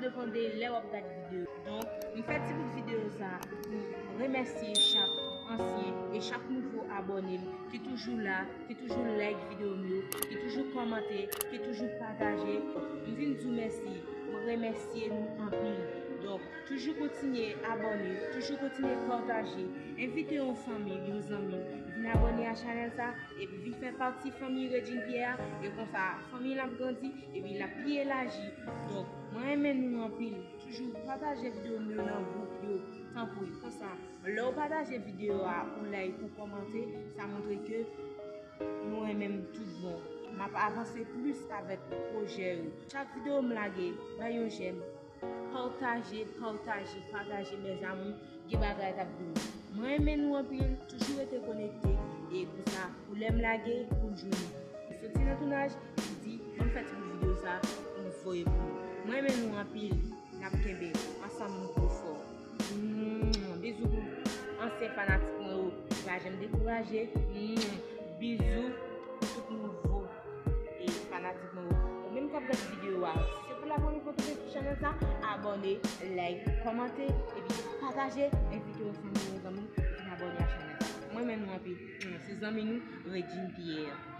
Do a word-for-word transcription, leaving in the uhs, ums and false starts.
Repande lè w ap gade videyo. Donk, m fè ti bout videyo sa pou remèsye chak ansyen e chak nouvo abòne m ki toujou la, ki toujou like videyo m yo, ki toujou kòmante, ki toujou pataje. M vin di w mèsi, m remèsye nou anpil. Donk, toujou kontinye abòne, toujou kontinye pataje, envite yon fanmi, yon zanmi, vin abòne a chanèl sa, epi vin fè pati fanmi Regine Pierre a, e konsa fanmi l ap grandi, epi l ap pi elaji. Donk, mwen renmen nou anpil. Toujou pataje videyo m yo nan gwoup yo, tanpri. Konsa, lè w pataje videyo a, ou like, ou kòmante, sa montre ke nou renmen m tout bon. M ap avanse plis avèk pwojè yo. Chak videyo m lage, bay yon jèm. Pataje, pataje, pataje, mes amours. Gen bagay k ap vini. Mwen renmen nou anpil, toujou rete konekte. E konsa, pou lè m lage, ou jwenn. Soti nan tounaj, m di, ban m fè ti bout videyo sa, pou m voye pou nou. Mwen renmen nou anpil, n ap kenbe ansanm nou pi fò. Mm, bizou pou ansyen fanatik mwen yo, ki pa janm dekouraje. Mm, bizou pou tout nouvo e fanatik mwen yo. Ou menm k ap gade videyo a, si se pou la premye fwa w tonbe sou chanèl sa, abòne, like, kòmante, epi pataje, envite yon fanmi, yon zanmi, vin abòne a chanèl sa. Mwen renmen nou anpil. Mm, se zanmi nou, Regine Pierre.